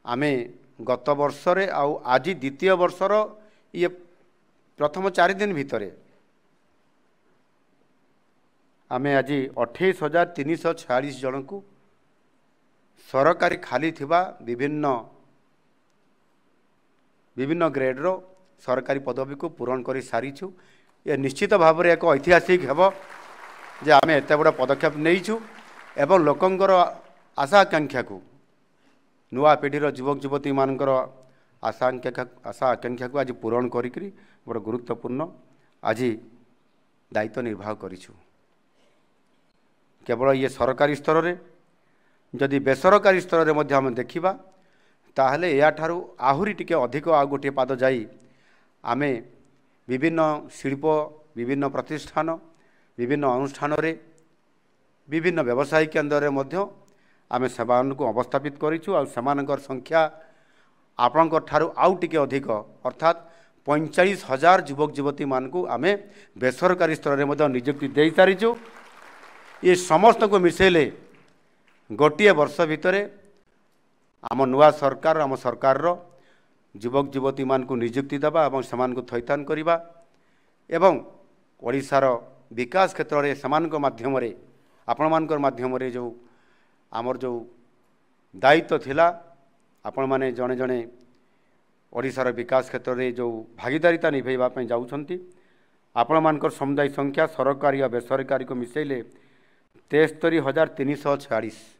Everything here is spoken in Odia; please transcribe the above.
ଆମେ ଗତ ବର୍ଷରେ ଆଉ ଆଜି ଦ୍ୱିତୀୟ ବର୍ଷର ଇଏ ପ୍ରଥମ 4 ଦିନ ଭିତରେ ଆମେ ଆଜି 28,346 ଜଣଙ୍କୁ ସରକାରୀ ଖାଲି ଥିବା ବିଭିନ୍ନ ବିଭିନ୍ନ ଗ୍ରେଡ଼ର ସରକାରୀ ପଦବୀକୁ ପୂରଣ କରି ସାରିଛୁ। ଏ ନିଶ୍ଚିତ ଭାବରେ ଏକ ଐତିହାସିକ ହେବ ଯେ ଆମେ ଏତେ ବଡ଼ ପଦକ୍ଷେପ ନେଇଛୁ ଏବଂ ଲୋକଙ୍କର ଆଶା ଆକାଂକ୍ଷାକୁ, ନୂଆ ପିଢ଼ିର ଯୁବକ ଯୁବତୀମାନଙ୍କର ଆଶା ଆକାଂକ୍ଷାକୁ ଆଜି ପୂରଣ କରିକରି ବଡ଼ ଗୁରୁତ୍ୱପୂର୍ଣ୍ଣ ଆଜି ଦାୟିତ୍ୱ ନିର୍ବାହ କରିଛୁ। କେବଳ ଇଏ ସରକାରୀ ସ୍ତରରେ, ଯଦି ବେସରକାରୀ ସ୍ତରରେ ମଧ୍ୟ ଆମେ ଦେଖିବା, ତାହେଲେ ଏହାଠାରୁ ଆହୁରି ଟିକେ ଅଧିକ ଆଉ ଗୋଟିଏ ପାଦ ଯାଇ ଆମେ ବିଭିନ୍ନ ଶିଳ୍ପ, ବିଭିନ୍ନ ପ୍ରତିଷ୍ଠାନ, ବିଭିନ୍ନ ଅନୁଷ୍ଠାନରେ, ବିଭିନ୍ନ ବ୍ୟବସାୟିକ କେନ୍ଦ୍ରରେ ମଧ୍ୟ ଆମେ ସେମାନଙ୍କୁ ଅବସ୍ଥାପିତ କରିଛୁ। ଆଉ ସେମାନଙ୍କର ସଂଖ୍ୟା ଆପଣଙ୍କ ଠାରୁ ଆଉ ଟିକେ ଅଧିକ, ଅର୍ଥାତ୍ 45,000 ଯୁବକ ଯୁବତୀମାନଙ୍କୁ ଆମେ ବେସରକାରୀ ସ୍ତରରେ ମଧ୍ୟ ନିଯୁକ୍ତି ଦେଇସାରିଛୁ। ଏ ସମସ୍ତଙ୍କୁ ମିଶାଇଲେ ଗୋଟିଏ ବର୍ଷ ଭିତରେ ଆମ ନୂଆ ସରକାର, ଆମ ସରକାରର ଯୁବକ ଯୁବତୀମାନଙ୍କୁ ନିଯୁକ୍ତି ଦେବା ଏବଂ ସେମାନଙ୍କୁ ଥଇଥାନ କରିବା ଏବଂ ଓଡ଼ିଶାର ବିକାଶ କ୍ଷେତ୍ରରେ ସେମାନଙ୍କ ମାଧ୍ୟମରେ, ଆପଣମାନଙ୍କର ମାଧ୍ୟମରେ ଯେଉଁ ଆମର ଯେଉଁ ଦାୟିତ୍ୱ ଥିଲା, ଆପଣମାନେ ଜଣେ ଜଣେ ଓଡ଼ିଶାର ବିକାଶ କ୍ଷେତ୍ରରେ ଯେଉଁ ଭାଗିଦାରିତା ନିଭାଇବା ପାଇଁ ଯାଉଛନ୍ତି, ଆପଣମାନଙ୍କର ସମୁଦାୟ ସଂଖ୍ୟା ସରକାରୀ ଆଉ ବେସରକାରୀକୁ ମିଶାଇଲେ 73,346।